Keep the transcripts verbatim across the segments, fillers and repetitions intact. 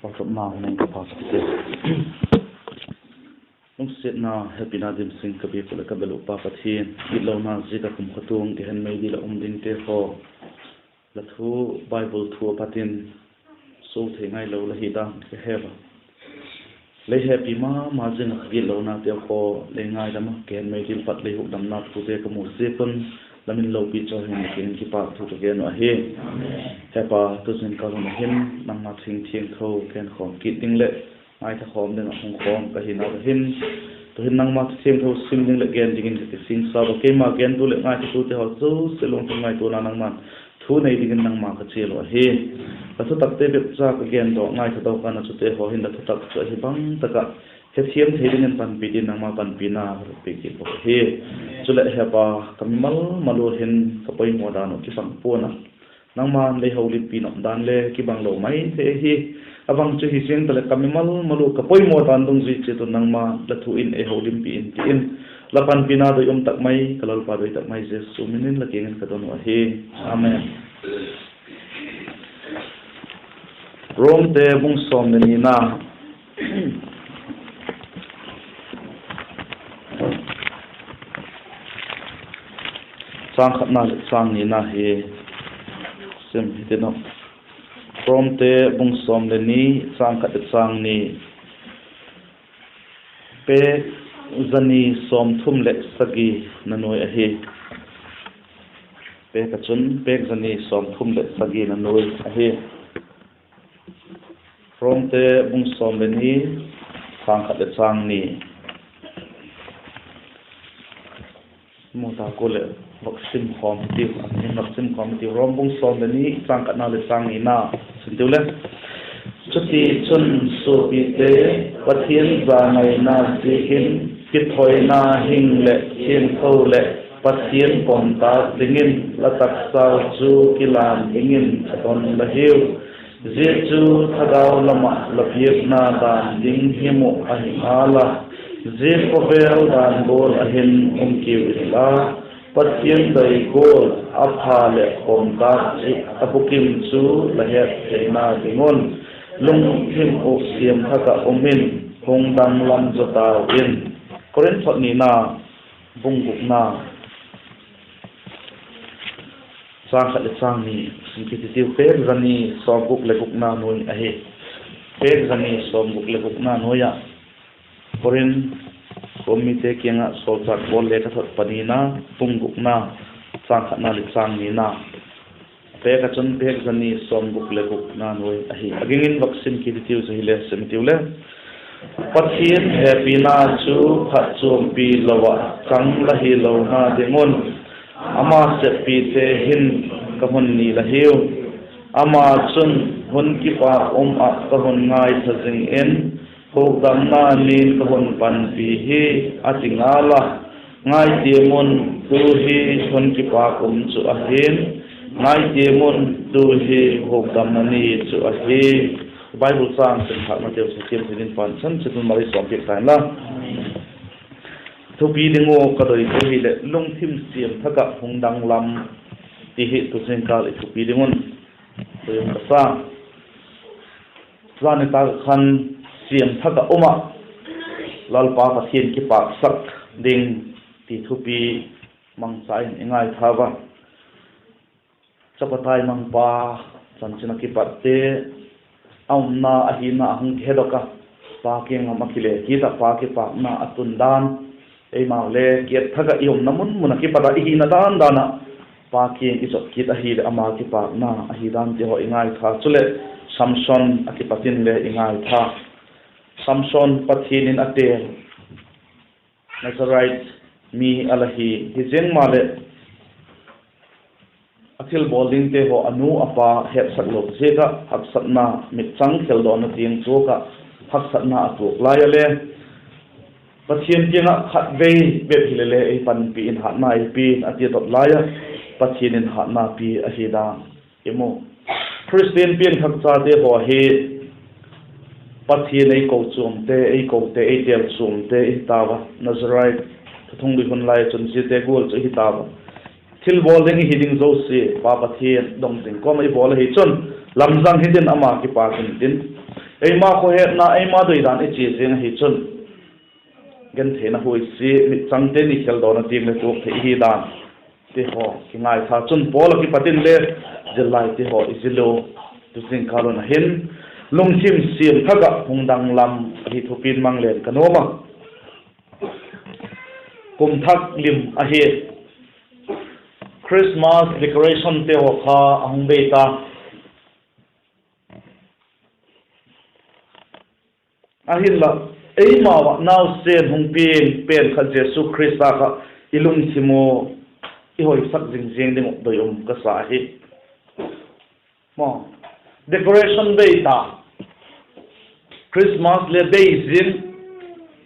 Pauchapna hun ka pauchap te. Lungsiatna, hepina dim sing ka biak uh leh ka bel uh Pa Pathian, gitlona ziak ah kumtuang gehen mei dil ah um dingte haw, la thu, Bible thu a pat in sual thei ngailo la hi dan ka he a. Lei hepi ma ma zing ah ka gitlonateu haw lei ngaidam ah, gehen mei dil pat lei hukdamna thute ka mu ziak un, la min lopi chu hin la kiang in kipâk thu ka gen uh ahi. He Pa, tu zingkal hun ah hin nangma thu thiangtho genkhawm kit ding leh ngaithakhawm ding ah hung khawm ka hina uh hin, tu'hin nangma thu thiangtho sim ding leh gen dingin ka kisingsa ua, keima gentu leh ngaithatute haw zosia lungthim ngaituana nangma'n thu nei dingin nangma ka chial uh ahi. La thutakte bep cha ka gen daw, ngaitha daw ka na chute haw hin la thutak chu ahi bang tak ah hethiam thei dingin panpi dingin nangma panpina ka pe kit bawk ahi. Chuleh He Pa, ka mimal mal ua hin ka poimaw dan uh kibang pua'n ah, nangma'n lei holimpi nop dan le kibang lo mai thei ahi. A bang chu hi ziang taleh ka mimal mal ua ka poimaw dan dungzui chiat un nangma la thu in ei holimpi in ti in, la panpina doi um tak mai, ka Lalpa doi tak mai Jesu min in la kiang in ka don uh ahi. Amen. Romte bung sawm leh nina, châng khatna leh châng nina hi sim hitin uh. Romte bung sawm leh ni, châng khat leh châng ni, pêk za ni sawmthum leh sagi na nuai ahi. Pêk ah chun pêk za ni sawmthum leh sagi na nuai ahi. Romte bung sawm leh ni, châng khat leh châng ni. Mu ta kua leh, vak sim khawm hitiu, a min vak sim khawm hitiu. Rom bung sawm leh ni, châng khatna leh châng nina, sim tiu le. Chutichun suapite, Pathian zangaina ziakin kithoina hing leh thiangtho leh Pathian pom tâk dingin la taksau chu kilan dingin ka don la hiu. Zia chu thagau lam ah la biakna dan ding him uh ahi ngal a, zia khawvel dan gual ah hin um kiu inla, Pathian doi gual a pha leh pom tâk chu a bukim chu la het theina ding un, lungthim uh siam thak ah um in, hung danglam zaw tau in. Korinth thot nina, bung gukna, châng khat leh châng ni, sim kit hitiu, pêk za ni sawmguk leh gukna nuai ahi. Pêk za ni sawmguk leh gukna nuai ah, Korinth khuamite kiang ah sawlchâk Paul lekhathot panina, bung gukna, châng khatna leh châng nina. Pêk ah chun pêk za ni sawmguk leh gukna nuai ahi. A ging in vak sim kit hitiu, zia hile sim hitiu le. Pathian hepina chu phatchuampi lo ah chang la hilona ding un, ama seppite hin ka hun ni la hiu. Ama chun, hun kipâk um ah ka hun ngaitha zing in, hukdamna ni'n ka hun panpi hi, a ti ngal a. Ngai tiam un, tu hi hun kipâk um chu ahi'n, ngai tiam un, tu hi hukdamna ni chu ahi. Bible châng sim thâkna teu chu tiam thei dingin Pa'n chan chiat un mal ei sawmpiak ta inla. Thupi ding ua ka doi chu hileh, lungthim siam thak ah hung danglam, ti hi tu zingkal i thupi ding un doi um ka sa. Zani tâk khan siam thak ah um ah Lalpa Pathian kipâksak ding ti thupi mangcha in i ngaitha ua. Chapa taimangpa chanchin a kipatte, a umna a hina a hung kihedok a, Pa kiang lam a kile kit ah Pa kipâkna a tun dan, eimau le kiet thak ah i umna mun mun ah kipat ah i hina dan dan ah Pa kiang i zot kit ahileh ama kipâkna ahi dan ti haw i ngaitha. Chuleh Samson a kipat in le i ngaitha. Samson Pathian in a tel Nazarite mi a la hi, hi ziang maleh a thilbawl dingte haw a nu a pa hetsak lo ziak ah haksatna, mitchang kheldawna tiang chuak ah haksatna a tuak lai a le, Pathian kiang ah khatvei bep hile le ei panpi in hâtna ei pia in a ti a dot lai ah, Pathian in hâtna pia ahi dan i mu. Khristian piangthakchate haw hi Pathian ei kochuamte, ei kote, ei têlchuamte i hi tau a, Nazarite thuthung lui hun lai chun ziate gual chu i hi tau a. Thilbawl ding i hi ding zosia Pa Pathian dong zing kawm ah i bawl ahi chun, lamzang hitin ama kipâk intin, Eima khawhetna, eima doidan i chia zing ahi chun, gentheina huaisia mitchangte ni khel dawn a tiang le tuak thei hi dan, ti haw kingaitha chun Paul ah kipat in le zil lai ti haw i zil u. Tu zingkâl un a hin, lungthim siam thak ah hung danglam ahi thupi'n mang leng ka nuam a. Kum thak lim ahi. Christmas decorationte haw kha a hung bei ta. Ahinla, eimau ah nausen hung piang pen kha Jesu Khrista kha i lungthim u i hoisak zing ziang ding uh doi um ka sa ahi. Decoration bei ta, Christmas le bei zing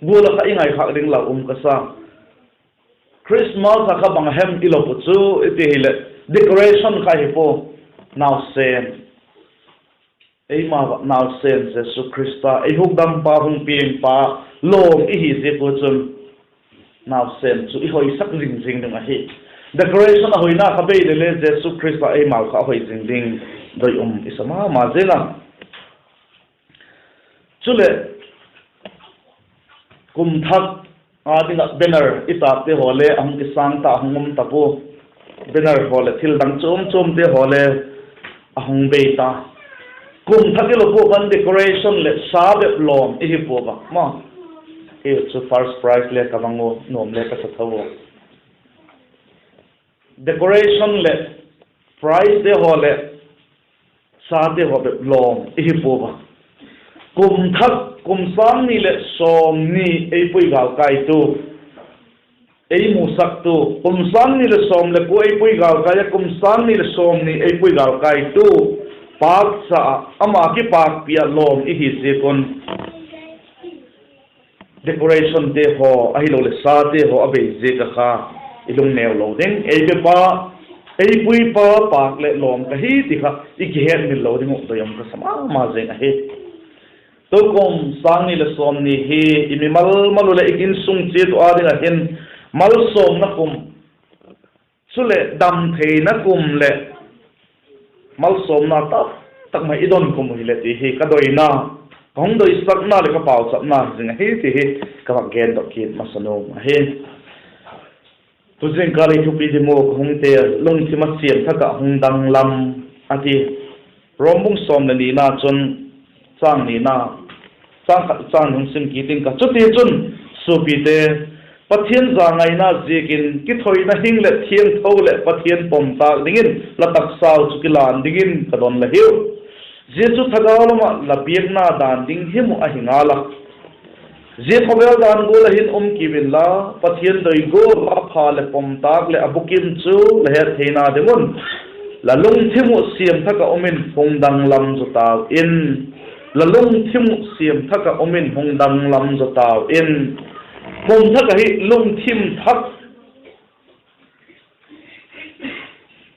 gual ah kha i ngaikhâk ding lau um ka sa. Christmas ah kha bang hem i lop uh chu i ti hileh, decoration kha hi pua, nausen. Eimau ah nausen Jesu Khrista ei hukdampa hung piangpa lawm i hi ziak ua chun, nausen chu i hoisak zing zing ding ahi. Decoration a hoina kha bei le le Jesu Khrista eimau kha a hoi zing ding doi um i sa ma ma zing a. Chuleh, kum thak â ding ah banner i tâkte haw le a hung kisâng ta, a hung um ta pua. Banner haw leh thil dang chuam chuamte haw le a hung bei ta. Kum thak i lop ua khan decoration leh sa bep lawm i hi pua a maw. Hi chu first prize le ka mang ua, nuam le ka sa tho a. Decoration leh prizete haw leh sate haw bep lawm i hi pua a. Kum thak, kum sâng ni leh sawmni ei pui gâlkaitu, ei musaktu, kum sâng ni leh sawm leh kua ei pui gâlkai a, kum sâng ni leh sawmni ei pui gâlkaitu pâkcha ah, ama kipâkpi ah lawm i hi ziak un, decorationte haw ahiloleh sate haw a bei ziak ah kha i lungneu lo ding, ei pepa, ei puipa pâk leh lawm ka hi ti kha i kihetmil lo ding uh doi um ka sa ma ma zing ahi. Tukum sâng ni leh sawmni hi i mimal mal uh leh i insung chiat uh â ding ah hin malsawmna kum, chuleh damtheina kum leh malsawmna tak tak mai i don kum uh hileh ti hi ka doina, ka hung doisakna leh ka pauchapna hi zing ahi ti hi ka vak gendok kit masa nuam ahi. Tu zingkâl i thupi ding uh ka hung tel, lungthim a siam thak ah hung danglam a ti. Rom bung sawm leh nina chun, châng nina, châng khat châng ni hung sim kit ing ka. Chutichun, suapite, Pathian zangaina ziakin kithoina hing leh thiangtho leh Pathian pomtâk dingin la taksau chu kilan dingin ka don la hiu. Zia chu thagau lam ah la biakna dan ding him uh ahi ngal a. Zia khawvel dan gual ah hin um kiu inla, Pathian doi gual a pha leh pomtâk leh a bukim chu la het theina ding un, la lungthim uh siam thak ah um in hung danglam zaw tau in. La lungthim uh siam thak ah um in hung danglam zaw tau in. Kum thak ahi lungthim thak.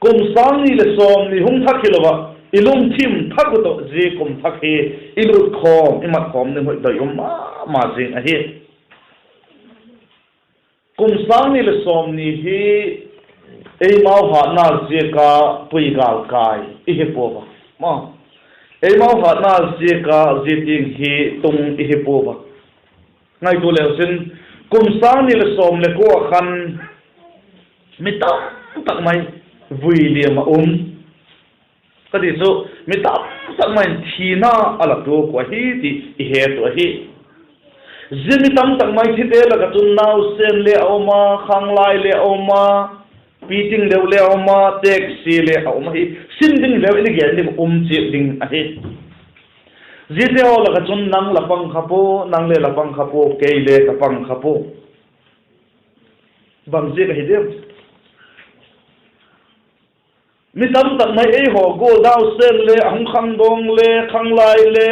Kum sâng ni leh sawmni hung thak hilo ah, i lungthim thak uh tawh zia kum thak hi i lût khawm, i mat khawm ding uh doi um ma ma zing ahi. Kum sâng ni leh sawmni hi eimau hatna ziak a pui gâlkai i hi pua a. Eimau hatna ziak a zia tiang hi tung i hi pua a. Ngaitua leu chin, kum sâng ni leh sawm leh kua khan mi tam tak mai vui liam ah um ka ti chu, mi tam tak mai in thina a la tuak uh ahi ti i het uh ahi. Zia mi tam tak mai thite lak ah chun nausen le a um a, khanglai le a um a, piting deu le a um a, teksia le a um ahi. Sim ding leu in i gen ding um chiat ding ahi. Ziate haw lak ah chun nang la pang kha pua, nang le la pang kha pua, kei le ka pang kha pua. Bang ziak ahi diam? Mi tam tak mai ei haw gual nausen le, a hung khangdawng le, khanglai le,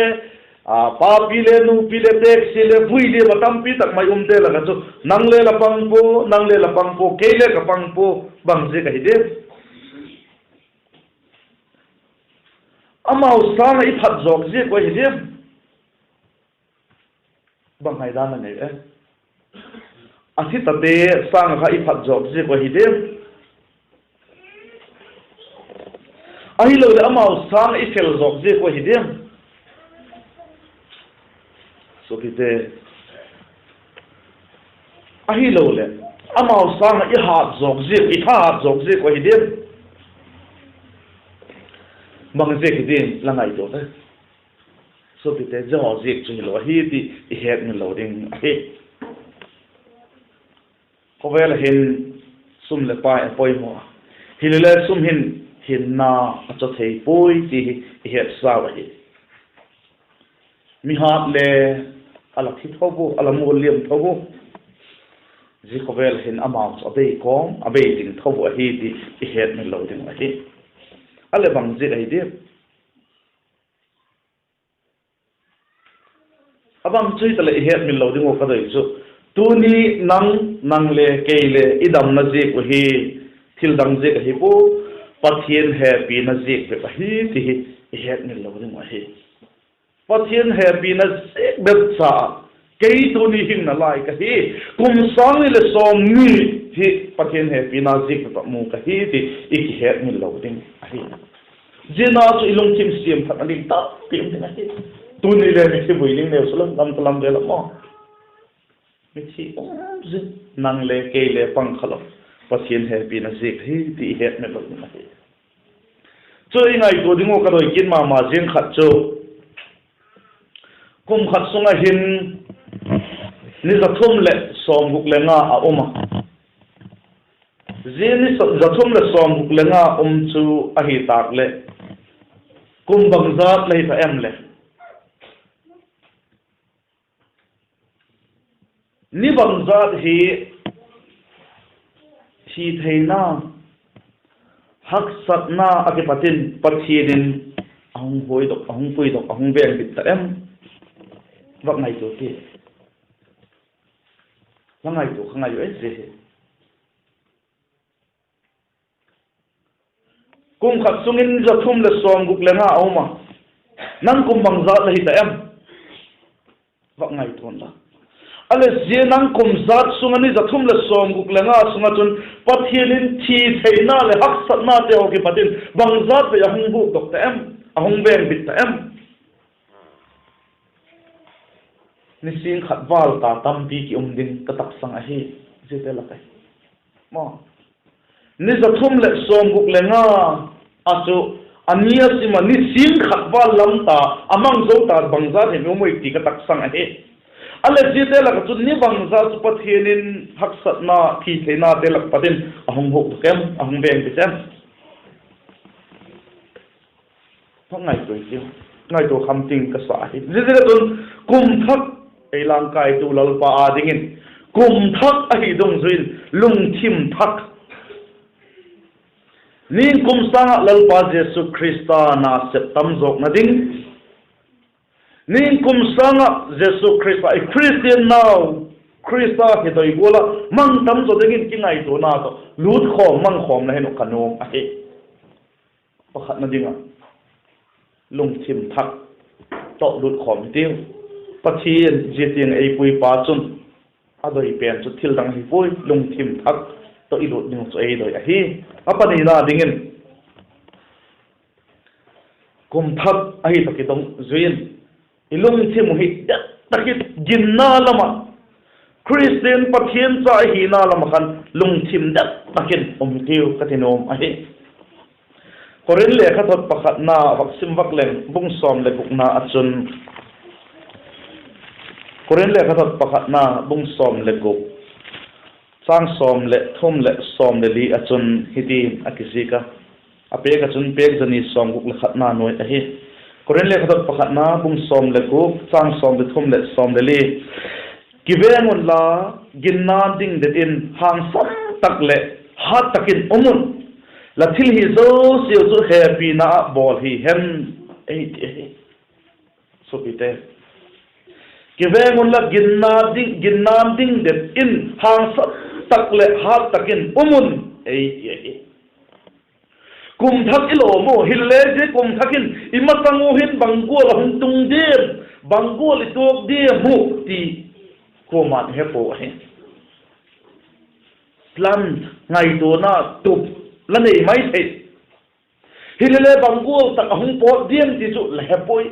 papi le, nupi le, teksia le, vui le, va tampi tak mai umte lak ah chu nang le la pang pua, nang le la pang pua, kei le ka pang pua. Bang ziak ahi diam? Amau sâng ah i phat zawk ziak uh ahi diam? Bang haidan a nei e? A thi tate sâng ah kha i phat zawk ziak uh ahi diam? Ahiloleh amau sâng ah i fel zawk ziak uh ahi diam? Suapite, ahiloleh amau sâng ah i hat zawk ziak, i thahat zawk ziak uh ahi diam? Bang ziak hi diam la ngaitua le, suapite, zia haw ziak chu hilo ahi ti i hetmil lo ding ahi. Khawvel ah hin sum leh pai a poimaw a, hilele sum hin hinna a chaw thei puai ti hi i hetsau ahi. Mi hat le a la thi tho u, a la mual liam tho u. Zia khawvel ah hin amau chu a bei kawm, a bei ding tho u ahi ti i hetmil lo ding ahi. A leh bang ziak ahi diam? A bang chu hitaleh i hetmil lo ding uh ka doi chu, tuni nang, nang le kei le i damna ziak uh hi thildang ziak ahi pua, Pathian hepina ziak bep ahi ti hi i hetmil lo ding uh ahi. Pathian hepina ziak bep cha, kei tuni hing nalai ka hi, kum sâng ni leh sawmni hi Pathian hepina ziak bep ah mu ka hi ti i kihetmil lo ding ahi. Zia na chu i lungthim siam thakna ding tampi um ding ahi. Tuni le mithi vui ding neu chu la, lam ta lam vel ah maw, mithi um zing, nang le kei le pang kha lo, Pathian hepina ziak hi ti i hetmil lo ding ahi. Chu i ngaitua ding uh ka doi kit ma ma ziang khat chu, kum khat sung ah hin ni za thum leh sawmguk le nga a um a. Zia ni za thum leh sawmguk le nga um chu ahi tâk leh, kum bangzat la hi ta em le? Ni bangzat hi thi theina, haksatna a kipat in Pathian in a hung huaidok, a hung puidok, a hung vengbit ta em? Vak ngaitua ti. La ngaitua kha ngai u e zia hi. Kum khat sung in za thum leh sawmguk le nga a um a, nang kum bangzat la hi ta em? Vak ngaitua inla. A leh zia nang kum zat sung ah ni za thum leh sawmguk le nga sung ah chun Pathian in thi theina leh haksatnate haw kipat in bangzat vei a hung hukdok ta em, a hung vengbit ta em? Nisîng khat vâl ta tampi ki um ding ka taksang ahi, ziate lak ahi. Ni za thum leh sawmguk le nga ah chu a ni a sim ah nisîng khat vâl lam ta, a mang zo ta bangzat hem um ui ti ka taksang ahi. A leh ziate lak ah chun ni bangzat chu Pathian in haksatna, thi theinate lak pat in a hung hukdok em, a hung vengbit em? Ngaitua kham ting ka sa ahi. Ziaziak ah chun kum thak, ei langkaitu Lalpa â dingin kum thak ahi dungzui in lungthim thak, ningkum sâng ah Lalpa Jesu Khrista nasep tam zawkna ding, ningkum sâng ah Jesu Khrista, i Khristian nau, Khrista hi doi gual ah mang tam zaw dingin kingaituana tawh lût khawm mang khawm la hin uh ka nuam ahi. Pakhatna ding ah, lungthim thak tawh lût khawm hitiu. Pathian zia tiang ei puipa chun a doi pen chu thil dang ahi puai, lungthim thak tawh i lût ding uh chu ei doi ahi. A panina dingin, kum thak ahi tak i dungzui in i lungthim uh hi det tak in ginna lam ah, Khristian Pathian cha i hina lam ah khan lungthim det tak in um hitiu ka ti nuam ahi. Korinth lekhathot pakhatna vak sim vak leng, bung sawm leh gukna ah chun, Korinth lekhathot pakhatna bung sawm leh guk, châng sawm leh thum leh sawm leh li ah chun hiti'n a kizik a, a pêk ah chun pêk za ni sawmguk leh khatna nuai ahi. Korinth lekhathot pakhatna bung sawm leh guk, châng sawm leh thum leh sawm leh li. Kiveng unla, ginna ding det in hangsan tak leh hat tak in um un. La thil hi zosiau chu hepina ah bawl hi hen, ei ti ahi. Suapite, kiveng unla, ginna ding, ginna ding det in hangsan tak leh hat tak in um un, ei ti ahi. Kum thak i lawm u, hile zia kum thak in i masang u hin bang gual a hung tung diam, bang gual i tuak diam u ti kuama'n he pua ahi. Plan, ngaituana tup la nei mai thei. Hilele bang gual tak a hung pawt diam ti chu la he puai.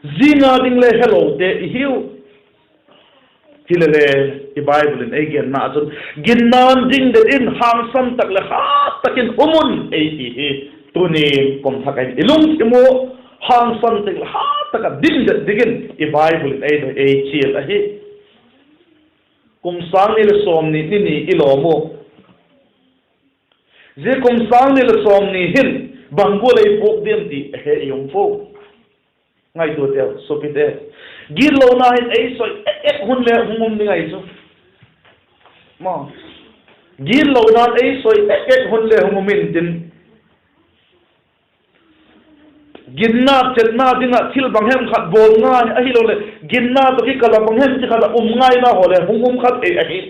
Zing a ding le helote i hiu. Hilele, i Bible in ei genna ah chun, ginna'n ding det in hangsan tak leh hat tak in um un ei ti hi. Tuni'n kum thak ahin i lungthim u hangsan tak leh hat tak ah ding det dingin i Bible in ei doi, ei chial ahi. Kum sâng ni leh sawmni ni ni i lawm u. Zia kum sâng ni leh sawmni hin bang gual ei puak diam ti he i um pua. Ngaituateu, suapite, gitlona hin ei soi ek ek hun le hung um ding ahi chu. Gitlona'n ei soi ek ek hun le hung um intin, ginna chetna ding ah thil bang hem khat bawl ngai ahiloleh ginna tawh kikal ah bang hem chi khat ah um ngaina haw le hung um kha thei ahi.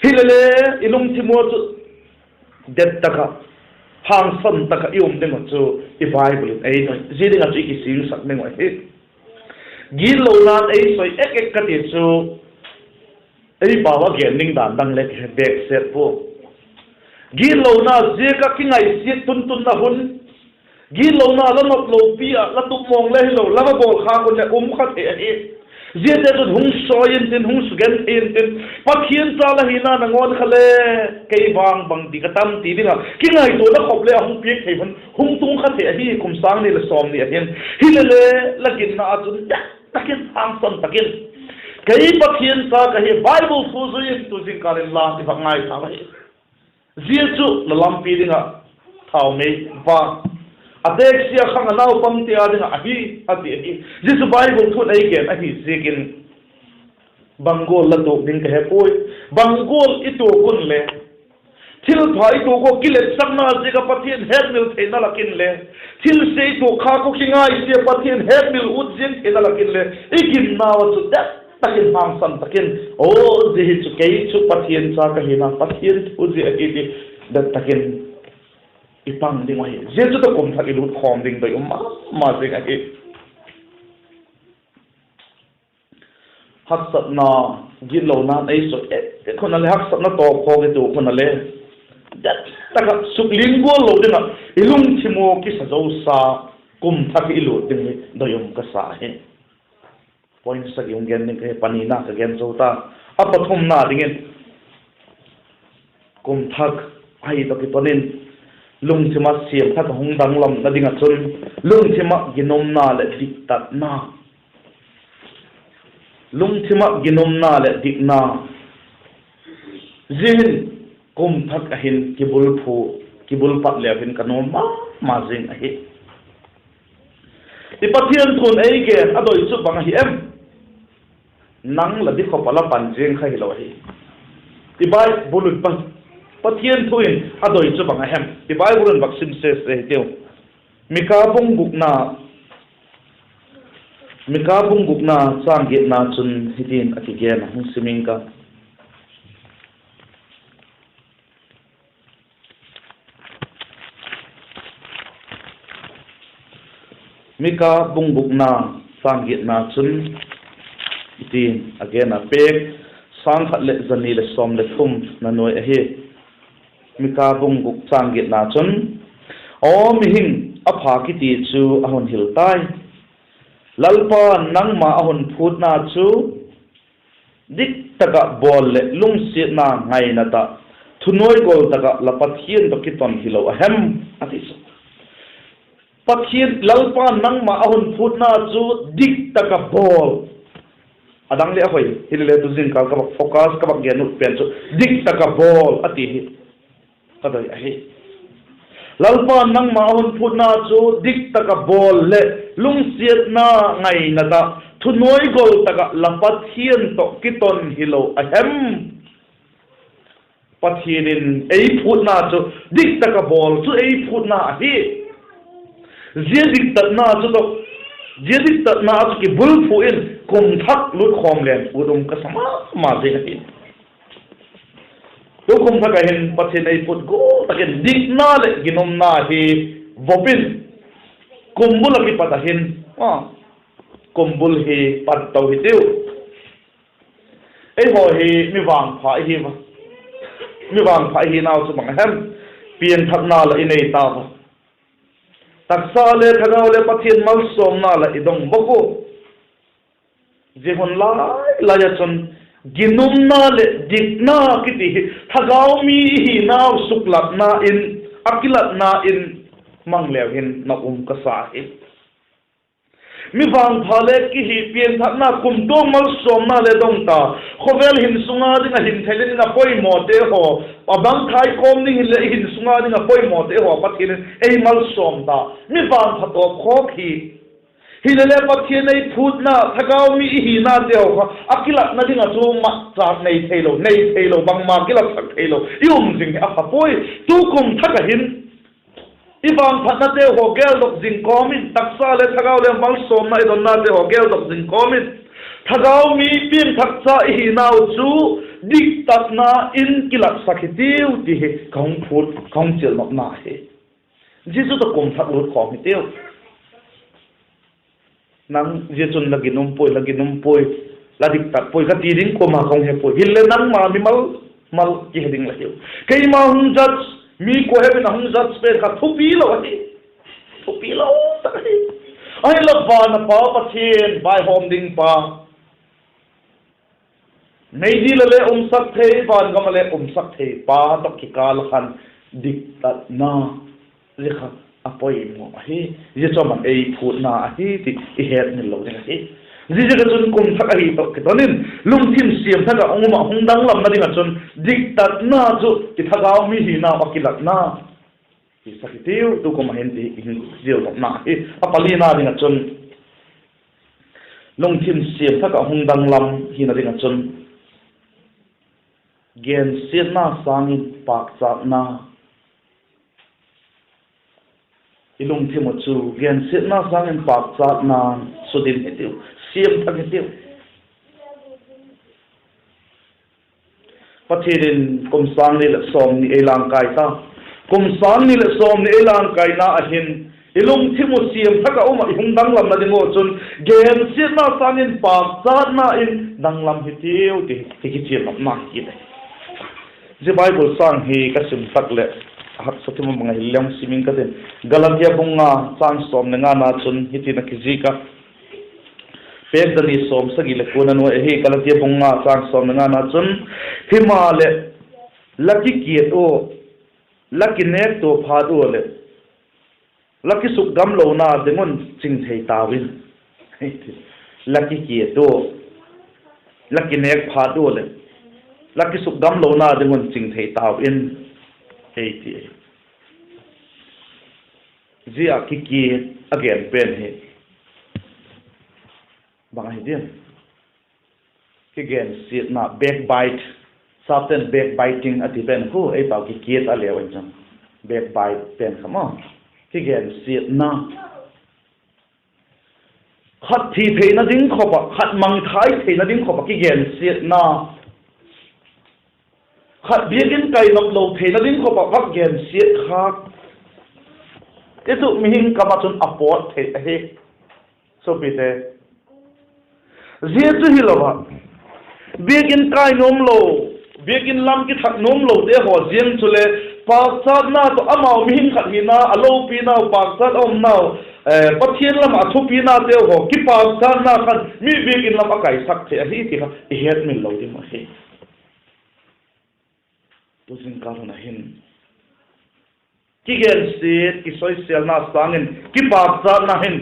Hilele, i lungthim ua chu det tak ah, hangsan tak ah i um ding uh chu i Bible in ei doi. Zia ding ah chu i kisingsak ding uh ahi. Gitlona'n ei soi ek ek ka ti chu, ei pau a gen ding dan dang le ka he bêk set pua. Gitlona ziak ah kingaisiat tuntunna hun, gitlona la nop lopi ah la tup mawng le hilo la va bawl khâk un leh um kha thei ahi. Ziate chun hung soi intin, hung sugen thei intin, Pathian cha la hina nangawn kha le kei vang bangti ka tam ti ding ah kingaituana khop le a hung piak thei hun hung tung kha thei ahi kum sâng ni leh sawmni ah hin. Hilele, la ginna ah chun det tak in, hangsan tak in, kei Pathian cha ka hi, Bible thu zui in, tu zingkâl in la i va ngai tau ahi. Zia chu la lampi ding ah thaumei vang, a têksia khang a naupangte â ding ah ahi, a ti ahi. Zia chu Bible thu'n ei gen ahi ziakin, bang gual la tuak ding ka he puai. Bang gual i tuak un le, thilpha i tuak ua kiletsakna ziak ah Pathian hetmil theina lak in le, thilse i tuak khâk ua kingaisia Pathian hetmil ut ziang theina lak in le, i ginna ua chu det tak in, hangsan tak in, aw, zia hi chu kei chu Pathian cha ka hina Pathian thu zia ahi ti det tak in i pang ding ahi. Zia chu tawh kum thak i lût khawm ding doi um ma ma zing ahi. Haksatna, gitlona'n ei soi ek hun a le, haksatna tawp khawk i tuak hun a le, det tak ah sukling gual lo ding ah i lungthim ua kisa zosa kum thak i lût ding hi doi um ka sa hi. Point sagi hung gen ding ka hi, panina ka gen zo ta. A pathumna dingin, kum thak ahi tawh kiton in lungthim ah siam thak a hung danglamna ding ah chun, lungthim ah ginumna leh diktatna. Lungthim ah ginumna leh dikna. Zia hin kum thak ah hin kibul phu, kibul pat leu hin ka nuam ma ma zing ahi. I Pathian thu'n ei gen a doi chu bang ahi em? Nang la dikhop a la pan ziang kha hilo ahi. I Bible in, Pathian thu in a doi chu bang a hem? I Bible in vak sim sese hitiu. Mika bung gukna, Mika bung gukna châng giatna chun hitin a kigen a, hung sim ing ka. Mika bung gukna châng giatna chun hitin a gen a, pêk sâng khat leh za ni leh sawm leh thumna nuai ahi. Mika bung guk châng giatna chun, Aw mihing, a pha kiti chu a hun hil tai. Lalpa'n nangma a hun phûtna chu dik tak ah bawl leh lungsiatna ngaina tak, thunuaigol tak ah la Pathian tawh kiton hilo a hem? a ti chu. Pathian, Lalpa'n nangma a hun phûtna chu dik tak ah bawl. A dang le a hoi, hilele tu zingkal ka vak focus, ka vak gen ut pen chu dik tak ah bawl a ti hi ka doi ahi. Lalpa'n nangma a hun phûtna chu dik tak ah bawl leh lungsiatna ngaina tak, thunuaigol tak ah la Pathian tawh kiton hilo a hem? Pathian in ei phûtna chu dik tak ah bawl chu ei phûtna ahi. Zia diktatna chu tawh, zia diktatna chu kibulphu in kum thak lût khawm leng ut um ka sa ma ma zing ahi. Tu kum thak ah hin Pathian ei phût gual tak in dikna leh ginumna hi vop in, kumbul ah kipat ah hin, kumbul hi pan to hitiu. Eihaw hi mi vangpha i hi a, mi vangpha i hinau chu bang a hem? Pianthakna la i nei tau a. Taksa le thagau le Pathian malsawmna la i dong bawk u. Zia hun lai lai ah chun ginumna leh dikna kiti hi thagau mi i hinau suklatna in, a kilatna in mang leu hin na um ka sa hi. Mi vangpha le kihi piangthakna kumtuang malsawmna le dong ta. Khawvel hin sung a ding ah hin thei ding a poimawte haw, a bangthai kawm ding hinle i hin sung a ding ah poimawte haw Pathian in ei malsawm ta. Mi vangpha tawp khawk hi. Hilele Pathian ei phûtna, thagau mi i hinate haw kha a kilatna ding ah chu matchâk nei theilo, nei theilo, bangma kilatsak theilo i um zing hi a pha puai. Tukum thak ah hin i vangphatnate haw geldok zing kawm in, taksa le thagau le malsawmna i donnate haw geldok zing kawm in, thagau mi piangthakcha i hinau chu diktatna in kilatsak hitiu ti hi ka hung chialnopna hi. Zia chu tawh kum thak lut khawm hitiu. Nang zia chun la ginum puai, la ginum puai, la diktat puai ka ti ding kuama ka hung he puai. Hinle nangma mimal mal kihe ding la hiu. Keima hung judge, mi kuahem in a hung judge pen kha thupi lo ahi. Thupi lo tak ahi. Ahinla van a Pa Pathian, vaihawm ding pa, meidil a le umsak thei, vangam a le umsak thei pa tawh kikâl ah khan diktatna, zia kha a poimaw ahi. Zia chu ama'n ei phûtna ahi ti i hetmil lo ding ahi. Ziaziak ah chun kum thak ahi tawh kiton in lungthim siam thak ah um ah hung danglamna ding ah chun diktatna chu i thagau mi hinau a kilatna hisak hitiu, tukum ah hin ti i hin chialnopna hi. A palina ding ah chun lungthim siam thak ah hung danglam hina ding ah chun gensiatna sâng in pâkchâtna. I lungthim uh chu gensiatna sâng in pâkchâtna sudin hitiu, siam thak hitiu. Pathian in kum sâng ni leh sawmni ei langkai ta. Kum sâng ni leh sawmni ei langkaina ah hin i lungthim uh siam thak ah um ah i hung danglamna ding uh chun gensiatna sâng in pâkchâtna in danglam hitiu ti hi kichialnopna hi ahi. Zia Bible châng hi ka sim tak leh a haksa thim a mang a hile hung sim ing ka tin. Galatia bung nga châng sawm le ngana chun hitin a kizik a. Pêk za ni sawmsagi leh kuana nuai ahi. Galatia bung nga châng sawm le ngana chun, himaleh, la kikiat ua, la kinêktua phat ua leh la kisukgamlona ding un ching thei tau in. La kinêk phat ua leh la kisukgamlona ding un ching thei tau in, ei ti ahi. Zia kikiat a gen pen hi bang ahi diam? Kigensiatna, backbite. Sapte'n backbiting a ti pen khu, ei pau kikiat a leu in chun, backbite pen kha maw, kigensiatna. Khat thi theina ding khop ah, khat mangthai theina ding khop ah kigensiatna. Khat biakin kai nop lo theina ding khop ah vak gensiat khâk. I chu mihing kam ah chun a pawt thei ahi. Suapite, zia chu hilo ah, biakin kai nuam lo, biakin lam kithak nuam lote haw ziang chule pâkchâtna tawh amau mihing khat hina a lopinau, pâkchât a umnau, Pathian lam ah a thupinateu haw kipâkchâtna khan mi biakin lam a kaisak thei ahi ti kha i hetmil lo ding uh ahi. Tu zingkal hun ah hin kigensiat, kisoisêlna sâng in kipâkchâtna hin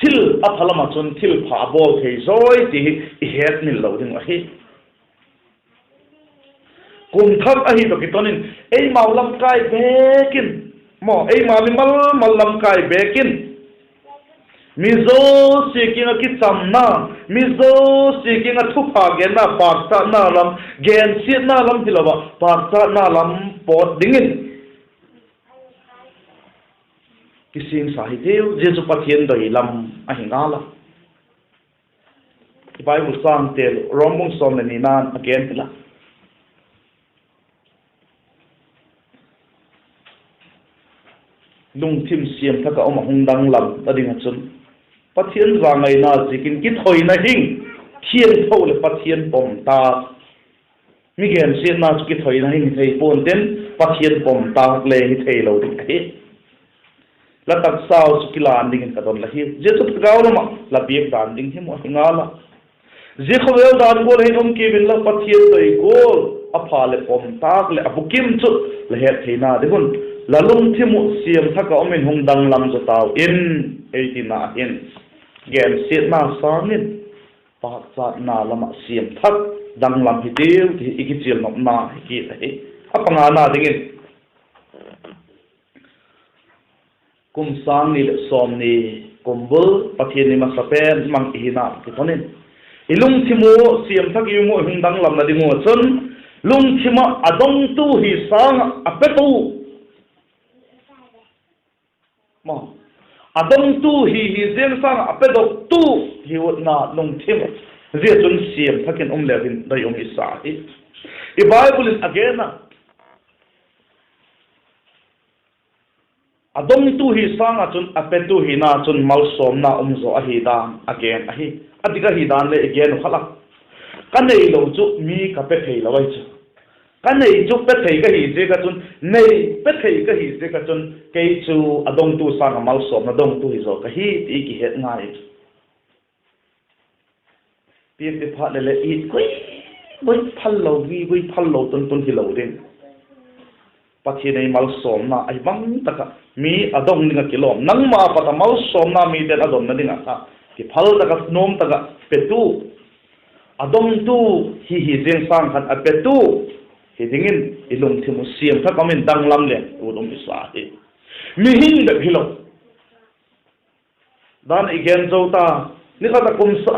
thil a pha lam ah chun thilpha a bawl thei zawi ti hi i hetmil lo ding uh ahi. Kum thak ahi tawh kiton in eimau lamkai bêk in, maw, eima mimal mal lamkai bêk in mi zosia kiang ah kichamna, mi zosia kiang ah thupha genna, pâkchâtna lam, gensiatna lam hilo ah pâkchâtna lam pawt dingin kisingsa hitiu. Zia chu Pathian doi lam ahi ngal a. I Bible chângte Rom bung sawm leh nina'n a gen hi la, lungthim siam thak ah um ah hung danglamna ding ah chun Pathian zangaina ziakin kithoina hing, thiangtho leh Pathian pom tâk. Mi gensiatna chu kithoina hing hi thei pua'n tin, Pathian pom tâk le hi theilo ding ahi. La taksau chu kilan dingin ka don la hi. Zia chu thagau lam ah la biak dan ding hi mu ahi ngal a. Zia khawvel dan gual hin um kiu inla, Pathian doi gual, a pha leh pom tâk leh a bukim chu la het theina ding un, la lungthim uh siam thak ah um in hung danglam zaw tau in, ei tina hin gensiatna sâng in pâkchatna lam ah siam thak, danglam hitiu ti i kichial nopna hi kit ahi. A pangana dingin, kum sâng ni leh sawmni kum bul Pathian ni masa pen mang i hina kiton in, i lungthim uh siam thak i um uh hung danglamna ding ua chun, lungthim ah a dongtu hi sâng ah a petu, a dongtu hi hi ziang sâng ah a pedoktu hi utna lungthim, zia chun siam thak in um leu hin doi um i sa hi. I Bible in a gen a, a dongtu hi sâng ah chun a petu hina chun malsawmna um zaw ahi dan a gen ahi. A dik ahi dan le i gen uh kha la, ka neilo chu mi ka pe theilo ahi chu, ka nei chu pe thei ka hi ziak ah chun, nei pe thei ka hi ziak ah chun kei chu a dongtu sâng ah malsawmna dongtu hi zaw ka hi ti i kihet ngai. Piak ti phat leh leh it gui gui phal lo, gui gui phal lo tun tun hilo ding. Pathian ei malsawmna ahi bang tak ah mi a dong ding ah kilawm, nangma pat a malsawmna mite'n a donna ding ah kha kiphal tak ah nuam tak ah petu, a dongtu hi hi ziang sâng khan a petu hi dingin i lungthim uh siam thak um in danglam leng ut um i sa hi. Mihing bep hilo dan i gen zo ta. Ni khat a kum sa,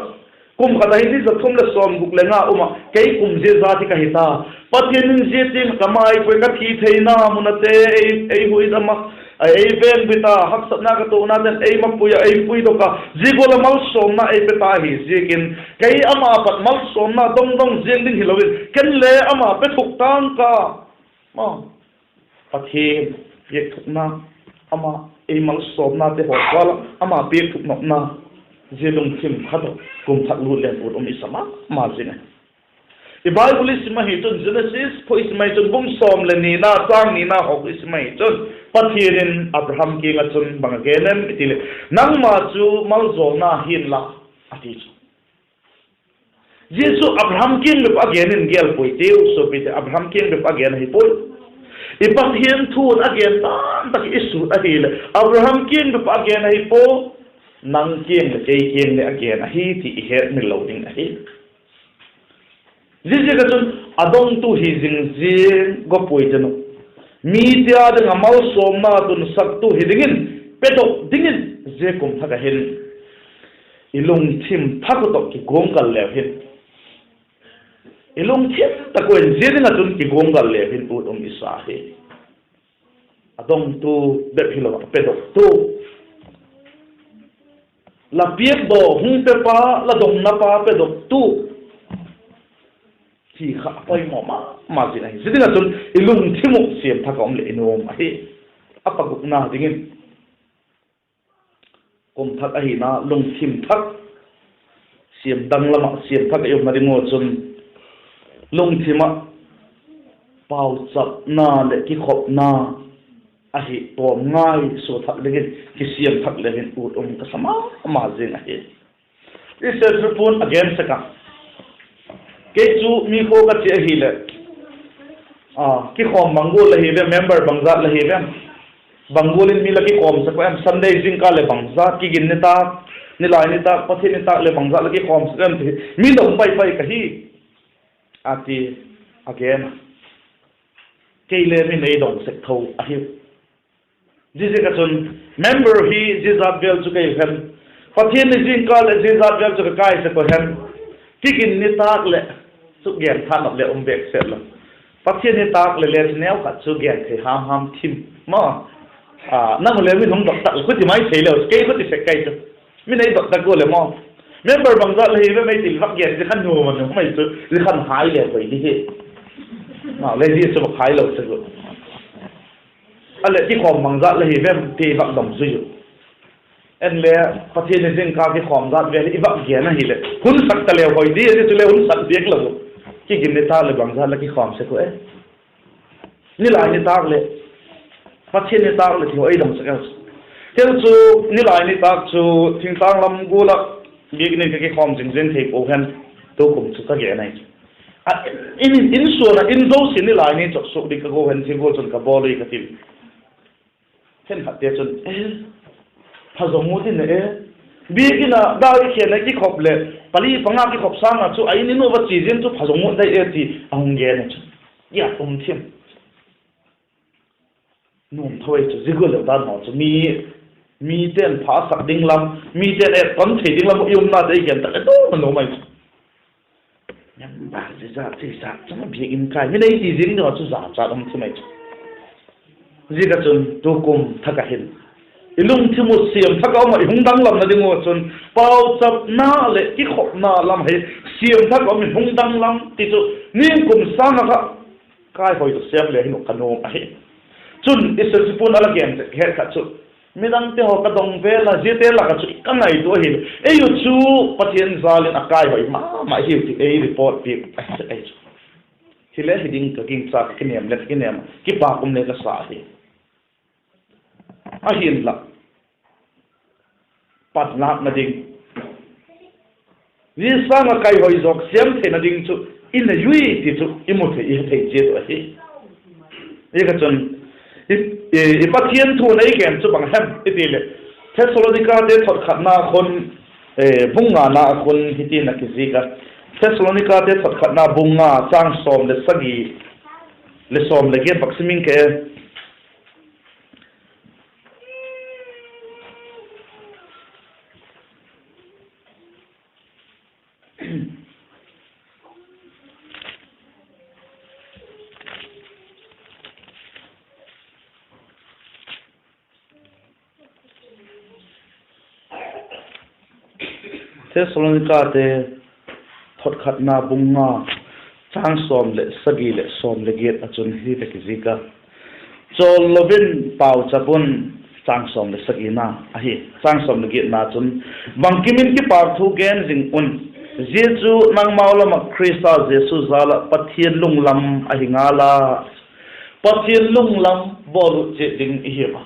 kum khat a hi ni za thum leh sawmguk leh nga um ah, kei kum zia zat hi ka hi ta, Pathian in zia tiang ka mai puai, ka thi theina mun ah te ei, ei huidam ah, ei vengbit a, haksatna ka tuakna ten ei mapui ah, ei puidok a, zia gual a malsawmna ei pe ta hi ziakin, kei ama pat malsawmna dong dong ziang ding hilo in ken le ama pe thuk tang ka, Pathian piak thukna, ama ei malsawmnate haw kual ah ama piak thuk nopna, zia lungthim kha tawh kum thak lut leng ut um i sa ma ma zing ahi. I Bible i sim ahi chun, Genesis pau i sim ahi chun, bung sawm leh nina, châng nina haw i sim ahi chun, Pathian in Abraham kiang ah chun bang a gen em i ti leh, nangma chu maljawlna hi'n la, a ti chu. Zia chu Abraham kiang bep a gen in gel puai tiu, suapite, Abraham kiang bep a gen ahi puai. I Pathian thu'n a gen tan tak i sut ahileh Abraham kiang bep a gen ahi pua, nang kiang leh kei kiang leh a gen ahi ti i hetmil lo ding ahi. Ziaziak ah chun a dongtu hi zing ziang gawp puai ten uh, mite â ding ah malsawmna tunsaktu hi dingin, pedok dingin, zia kum thak ah hin i lungthim thak uh tawh kiguanggal leu hin, i lungthim tak uh in zia ding ah chun kiguanggal leu hin ut um i sa hi. A dongtu bep hilo a pedoktu, la piakdaw hung pepa, la dongnapa pedoktu hi kha a poimaw ma ma zing ahi. Zia ding ah chun i lungthim uh siam thak ah um leh i nuam ahi. A pagukna dingin, kum thak ahina lungthim thak, siam danglam ah siam thak ah i umna ding ua chun, lungthim ah pauchapna leh kikhopna ahi tawm ngai sua thak dingin kisiam thak leu hin ut um ka sa ma ma zing ahi. I Setsupu'n a gen sek a, kei chu mi khua ka chia ahileh, kikhawm bang gual la hi vem, member bangzat la hi vem, bang gual in mi la kikhawm sek uh em, Sunday zingkal leh bangzat, Kigin nitâk, Nilai nitâk, Pathian nitâk leh bangzat la kikhawm sek em ti hi mi dong pai pai ka hi, a ti, a gen a. Kei le min ei dong sek tho ahi. Ziaziak ah chun member hi zia zat vêl chu ka hi hem, Pathian ni zingkal leh zia zat vêl chu ka kai sek uh hem, Kigin nitâk leh chu gen tha nop leh um bêk set lo, Pathian nitâk leh le chu neu khat chu gen thei ham ham thim ma. Nang u le min hung dot tak leh khuti mai thei leu, kei khuti sek kai chu, min ei dot tak ua leh maw, member bangzat la hi vem ei ti leh vak gen zia khan nuam a nuam mai chu, zia khan hai le hoi di hi. Nau le zia chu vak hai lo sek uh. A leh kikhawm bangzat la hi vem ti vak dong zui uh. En le, Pathian ni zingkal kikhawm zat vêl i vak gen ahileh hun sak ta leu hoi di, a ti chu le hun sak diak lo uh. Kigin nitâk leh bangzat la kikhawm sek uh e, Nilai nitâk leh, Pathian nitâk leh ti haw ei dong sek e. Thil chu, nilai nitâk chu thingtâng lam gual ah biak in in ka kikhawm zing zing thei pua hen, tukum chu ka gen ahi chu. A, in, in, in suan ah in zosia nilai ni chawk suak ding ka go hen, zia gual chun ka bawl ui ka ti. Khenkhatte chun, e, pha zong ut in e, biak in ah dai khen a kikhop leh pali panga kikhop sâng ah chu a in in uh va chia ziang chu pha zong ut dai e ti a hung gen a chu, i at um thim. Nuam tho ei chu, zia gual leh dan haw chu mi, mite'n pha sak ding lam, mite'n etton thei ding lam i umnate i gen tak leh dawn a nuam ahi chu. Member zia zat, zia zat chun a biak in kai mi nei ti zing ding a chu zat zat um thim ahi chu. Ziak a chun tukum thak ah hin i lungthim uh siam thak ah um ah i hung danglamna ding uh chun pauchapna leh kikhopna lam hi siam thak ah um in hung danglam ti chu, ningkum sâng ah kha kaihoi tawh sêm le hin uh ka nuam ahi. Chun Israel chipu'n a la gen zek het khat chu, midangte haw ka dong vel a, ziate lak ah chu ka ngaitua ahileh ei uh chu Pathian jâl in a kaihoi ma ma hiu ti ei report piak ahi chu. Hile hi ding ka gingcha, ka kinêm le ka kinêm, kipâk um le ka sa ahi. Ahinla, panlâkna ding, zia sâng ah kaihoi zawk sêm theina ding chu i nei ui ti chu i mu thei, i he thei chiat uh ahi. Zia kha chun i, i, i Pathian thu'n ei gen chu bang hem i ti leh, Thessalonikate thotkhatna khun, bung ngana khun hiti'n a kizik a. Thessalonikate thotkhatna bung nga, châng sawm leh sagi, le sawm leh giat bak sim ing ke. Thessalonikate thotkhatna bung nga, châng sawm leh sagi leh sawm leh giat ah chun hiti'n a kizik a: Chawl lo in pauchap un, châng sawm leh sagina ahi. Châng sawm leh giatna chun, bangkim in kipâk thu gen zing un, zia chu nangmau lam ah Khrista Jesu jâl ah Pathian lunglam ahi ngal a. Pathian lunglam bawl ut chiat ding i hiu a.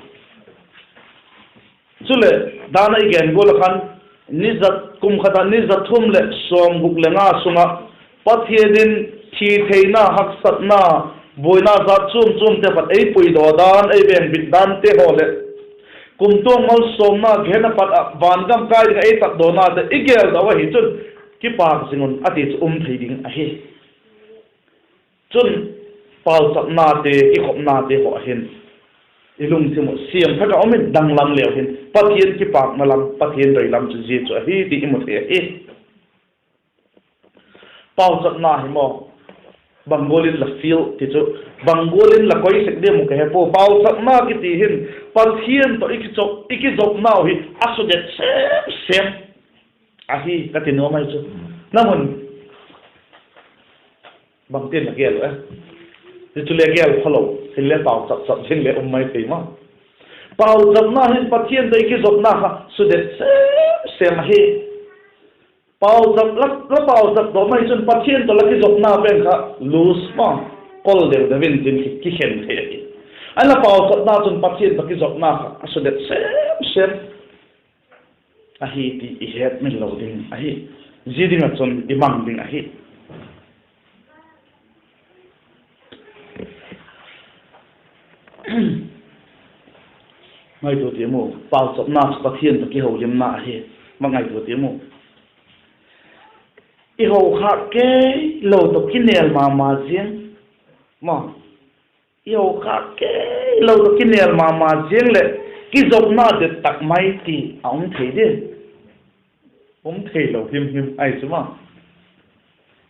Chuleh, dan a i gen gual ah khan, ni za, kum khat ah ni za thum leh sawmguk leh nga sung ah Pathian in thi theina, haksatna, buaina jat chuam chuamte pat ei puidaw dan, ei vengbit dante haw leh kumtuang malsawmna, gehenna pat ah van gam kai ding ah ei tatdawna te i geldaw ahi chun, kipâk zing un a ti chu um thei ding ahi. Chun, pauchapnate, kikhopnate haw hin i lungthim uh siam thak ah um in danglam leu hin Pathian kipâkna lam, Pathian doi lam chu zia chu ahi ti i mu thei ahi. Pauchapna hi maw, bang gual in la feel ti chu, bang gual in la koi sek diam uh ka he pua. Pauchapna kiti hin Pathian tawh i kizopnau hi a sudet sem sem ahi ka ti nuam ahi chu. Nang un bangtin la gel uh e? Zia chu le gel phalo, hile pauchap chap zing le um mai thei ma. Pauchapna hin Pathian tawh i kizopna kha sudet sem sem ahi. Pauchap, la, la pauchap daw mai chun Pathian tawh la kizopna pen kha loose ma, kol deu deu in tin kikhen thei ahi. Ahinla pauchapna chun Pathian tawh kizopna kha a sudet sem sem ahi ti i hetmil lo ding ahi. Zia ding ah chun i mang ding ahi. Ngaitua tiam u, pauchapna chu Pathian tawh kiholimna ahi. Ma ngaitua tiam u. I hokhâk kei lo tawh kinêl ma ma ziang, ma, i hokhâk kei lo tawh kinêl ma ma ziang leh kizopna det tak mai ti a um thei di? Um theilo him him ahi chu ma.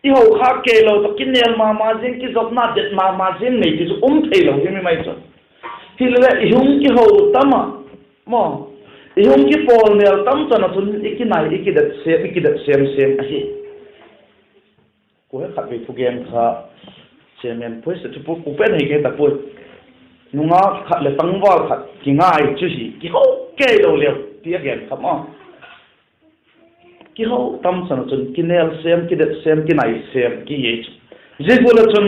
I hokhâk kei lo tawh kinêl ma ma ziang, kizopna det ma ma ziang nei ti chu um theilo him him ahi chu. Hileleh i hung kiho tam ah, ma, i hung kipawl nêl tam chan ah chun i kinai, i kidet sêm, i kidet sêm sêm ahi. Kua he khatvei thugen kha, chairman pui se chu pu, pu pen hi ke ta pui. Nungak khat leh tangval khat kingai chu hi kiho kei lo leu ti a gen kha ma. Kiho tam chan ah chun kinêl sêm, kidet sêm, kinai sêm ki ei chu. Zia gual ah chun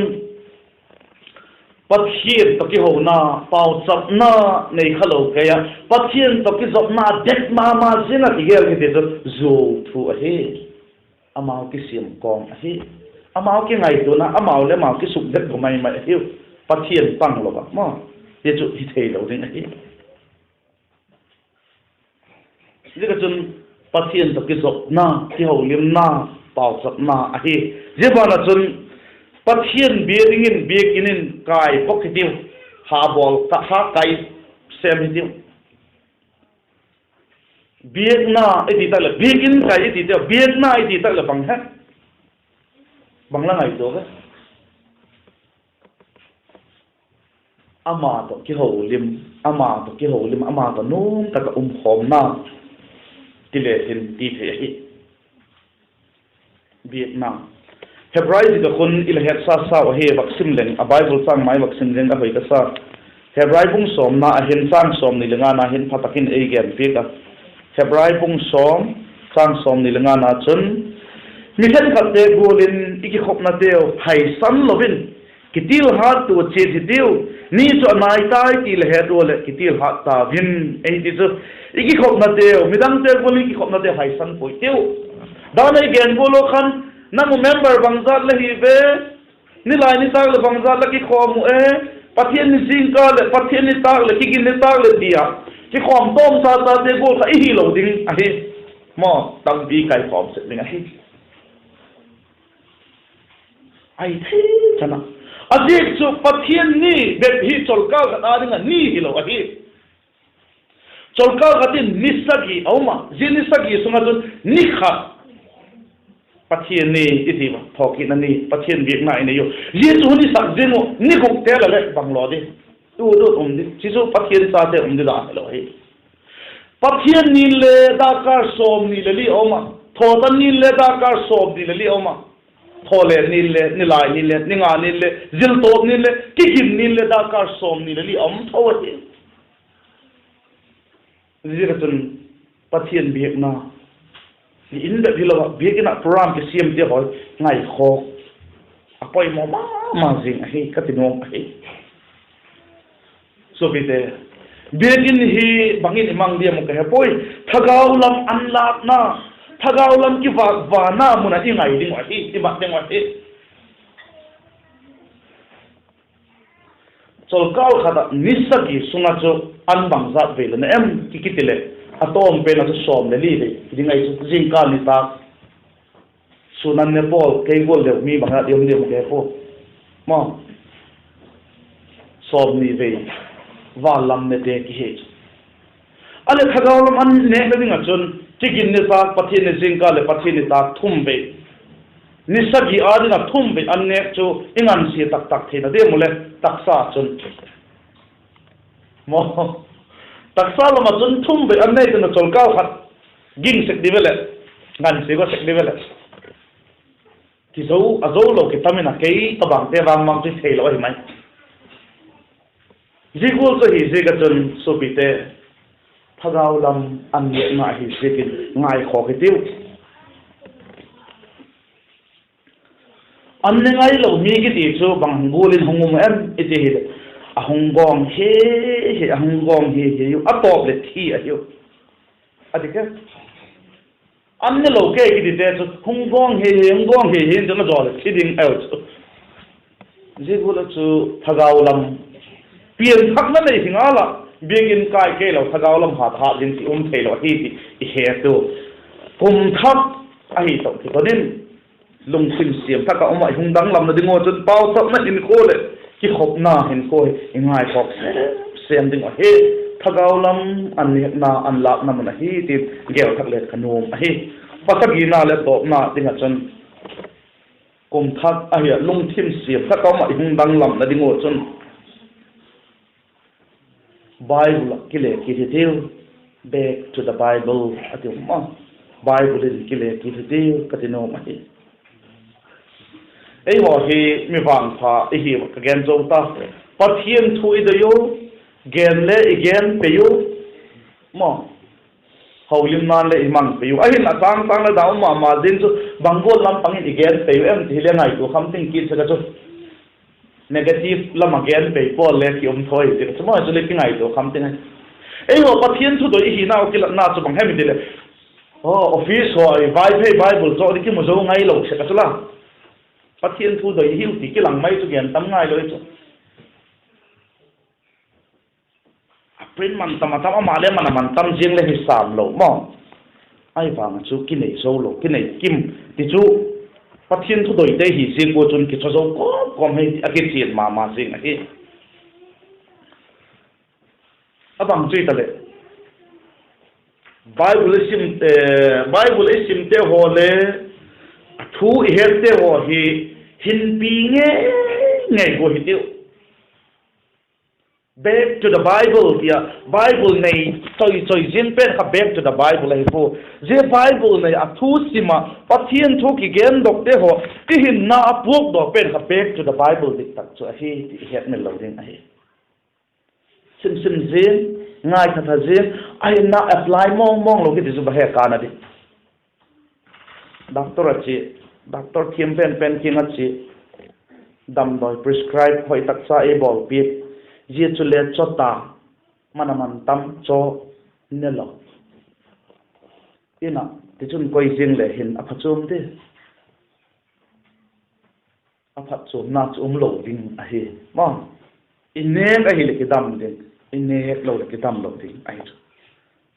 Pathian tawh kihona, pauchapna nei kha lo kei a, Pathian tawh kizopna det ma ma ziang ah kigel kiti chu zuau thu ahi. Amau kisiam kawm ahi. Amau kingaituana, amau leh amau kisukdet gua mai mai ahiu. Pathian pang lo ah maw, ti chu hi theilo ding ahi. Ziak ah chun Pathian tawh kizopna, kiholimna, pauchapna ahi. Zia ban ah chun Pathian bia dingin biakin in kai bawk hitiu. Ha bawl tak, ha kai sêm hitiu. Biakna i ti tak leh, biakin kai i ti tak, biakna i ti tak leh bang he, bang la ngaitua ve? Ama tawh kiholim, ama tawh kiholim, ama tawh nuam tak ah umkhawmna ti le hin ti thei ahi. Biakna. Hebrai zik ah khun i la hetsa sau ahi, vak sim leng, a Bible châng mai vak sim leng a hoi ka sa. Hebrai bung sawmna ah hin châng sawmni le ngana hin pha tak in ei gen piak a. Hebrai bung sawm, châng sawmni le ngana chun, mi khenkhatte gual in i kikhopnateu haisan lo in, kitilhat tua chiat hitiu, ni chu a nai tai ti la het ua leh kitilhat tau in, ei ti chu. I kikhopnateu, midangte gual in kikhopnateu haisan puai tiu. Dan ei gen gual lo khan, nang u member bangzat la hi ve, nilai nitâk leh bangzat la kikhawm u e, Pathian ni zingkal leh, Pathian nitâk leh, kigin nitâk leh ti a kikhawm tawm ta tate gual kha i hilo ding ahi. Maw, tampi kaikhawm sek ding ahi. Ahi thei chan a. A ziak chu Pathian ni bep hi cholkâl khat â ding ah ni hilo ahi. Cholkâl khat in ni sagi a um a, zia ni sagi sung ah chun ni khat Pathian ni i ti a, thawkitna ni, Pathian biakna i nei u. Zia chu hun i sak zing uh ni guk te la leh bang law di, tu dut um di, zia chu Pathian chate um di dan hilo ahi. Pathian ni le dakkal sawmni le li a um a, thawtan ni le dakkal sawmni le li a um a, thawlen ni le, nilai ni le, ninga ni le, ziltawp ni le, kigin ni le dakkal sawmni le li a um tho ahi. Ziak ah chun Pathian biakna, ni in bep hilo ah biakin ah program kisiamte haw ngaikhawk a poimaw ma ma zing ahi ka ti nuam ahi. Suapite, biakin hi bang in i mang diam uh ka he puai. Thagau lam an lâkna, thagau lam kivâkvana mun ah i ngai ding uh ahi, i mat ding uh ahi. Cholkâl khat ah ni sagi sung ah chu an bangzat vei la na em ki kiti leh, a tawm pen ah chu sawm le li vei hi ding ahi chu, zingkal nitâk. Sun an ne pawl kei gual deu mi bang a i um diam ka he pua. Maw, sawmni vei, van lam nete ki hi chu. A leh thagau lam an nêkna ding ah chun, kigin nitâk, Pathian ni zingkal leh Pathian nitâk thum vei, ni sagi â ding ah thum vei an nêk chu i ngansia tak tak theina diam u le, taksa chun. Maw, taksa lam ah chun thum vei an nêk in a cholkâl khat ging sek di ve leh, ngansia go sek di ve leh, ti zo a zo lo kitam in a, kei tawhbangte vang mang chu theilo ahi mai. Zia gual chu ahi ziak ah chun suapite, thagau lam an nêkna ahi ziakin ngaikhawk hitiu. An ne ngailo mi kiti chu bang gual in hung um em i ti hileh, a hung gawng hi hi, a hung gawng hi hi u, a tawp leh thi ahiu. A ti ke, an ne lo kei kitite chu hung gawng hi hi, hung gawng hi hi in chun a zaw leh thi ding ahiu chu. Zia gual ah chu thagau lam pianthakna nei hi ngal ah, biakin kai kei lo thagau lam hat hat ding ti um theilo ahi ti i he tu. Kum thak ahi tawh kiton in, lungthim siam thak ah um ah i hung danglamna ding ua chun pauchapna hinkhua leh kikhopna hinkhua hi i ngaikhawk sêm sêm ding uh ahi. Thagau lam an nêkna, an lâkna mun ahi ti gel thak le ka nuam ahi. Pasagina leh tawpna ding ah chun, kum thak ahi a lungthim siam thak ah um ah i hung danglamna ding ua chun Bible ah kile kit hitiu. Back to the Bible a ti um a. Bible in kile kit hitiu ka ti nuam ahi. Eihaw hi mi vangpha i hi ua ka gen zo ta. Pathian thu i doi u, gen le i gen pei u, maw, holimna'n le i mang pei u. Ahin a châng châng le da um ma ma zing chu, bang gual lam pang in i gen pei u em ti hile ngaitua kham ting kit sek a chu. negative lam a gen pei pawl le ki um thaw hi ti chu maw, chu le kingaitua kham ting ahi. Eihaw Pathian thu doi i hinau kilatna chu bang hem i ti leh, office haw i Vaiphei Bible chu di kimu zo ngailo sek a chu la, Pathian thu doi i hiu ti kilang mai chu gen tam ngailo i chu. A print man tam a tam, ama le man a man tam ziang le hi sam lo maw. Ahi vang a chu kinei zo lo, kinei kim ti chu Pathian thu doite hi ziak ua chun kichaw zo kawm kawm hi a kichian ma ma zing ahi. A bang chu i ta leh, Bible i sim, Bible i simte haw le a thu i hette haw hi hinpi ngei ngei gua hitiu. Back to the Bible tia, Bible nei choi choi ziang pen kha back to the Bible ahi pua. Zia Bible nei a thu sim ah Pathian thu kigendokte haw i hinna a puakdaw pen kha back to the Bible dik tak chu ahi ti i hetmil lo ding ahi. Sim sim zing, ngaitha tha zing, a hinna apply mawng mawng lo kiti chu bang he kan a di. Doctor a chia, doctor thiam pen pen kiang a chia, damdawi prescribe hoi tak cha ei bawlpiak, zia chu le chaw ta, man a man tam chaw ne lo. In ah tichun koi ziang le hin a phachuam ti. A phatchuamna chu um lo ding ahi. Ma, i nêk ahileh kidam ding, i nêk lo leh kidam lo ding ahi chu.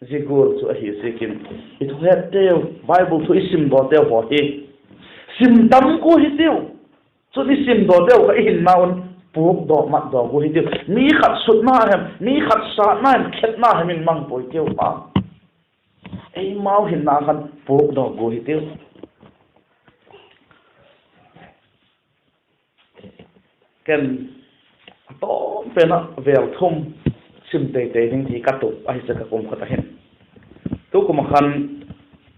Zia gual chu ahi ziakin, i thuhetteu, Bible thu i simdawteu haw hi sim tam gua hitiu. Chun i simdawteu kha i hinna un puakdaw matdaw gua hitiu. Mi khat sutna hem, mi khat sâtna hem, khetna hem in mang puai tiu a, eimau hinna khan puakdaw gua hitiu. Ken a tawm pen ah vêl thum sim tei tei ding ti ka tup ahi sek a, kum khat a hin. Tukum ah khan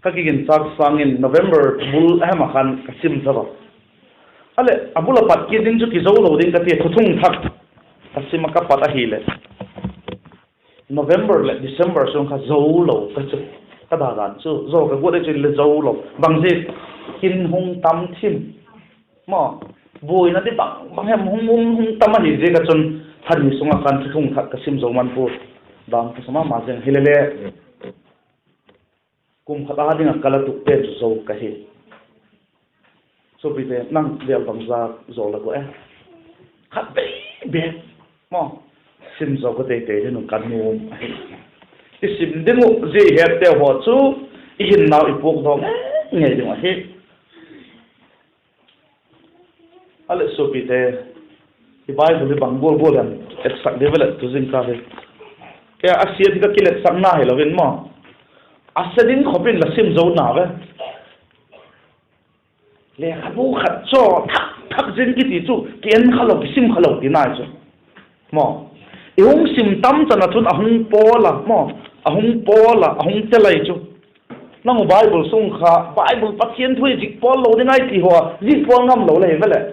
ka kiginchâk sâng in November bul a hem ah khan ka sim zaw a. A leh a bul a pat kit ding chu kizo lo ding ka ti a, Thuthung Thak ka sim ah ka pat ahileh November leh December sung kha zo lo ka chu, ka da dan chu zo ka guat a chu le zo lo. Bang ziak? Kin hung tam thim maw, buaina di bang bang hem hung um hung tam ahi ziak a chun, thani sung ah khan Thuthung Thak ka sim zo man pua. Bang ka sa ma ma zing hilele, kum khat a ding ah ka la tup pen chu zo ka hi. Suapite, nang vêl bangza zo la gua e? Khat bei bêk maw, sim zo ka tei tei ding un ka nuam ahi. I sim ding uh zia i hette haw chu i hinnau i puakdaw ngei ngei ding uh ahi. A leh suapite, i Bible hi bang gual gual em etsak di ve leh tu zingkal hi, a sia di ka kiletsakna hilo in maw, a sia ding khop in la sim zo na ve. Lekhabu khat chaw thak thak zing kiti chu ki en kha lo, kisim kha lo tina chu maw, i hung sim tam chan a chun a hung pawl a maw, a hung pawl a, a hung tel ai chu. Nang u Bible sung kha Bible Pathian thu hi zik pawl lo ding ahi ti haw, zik pawl ngam lo le hi ve leh.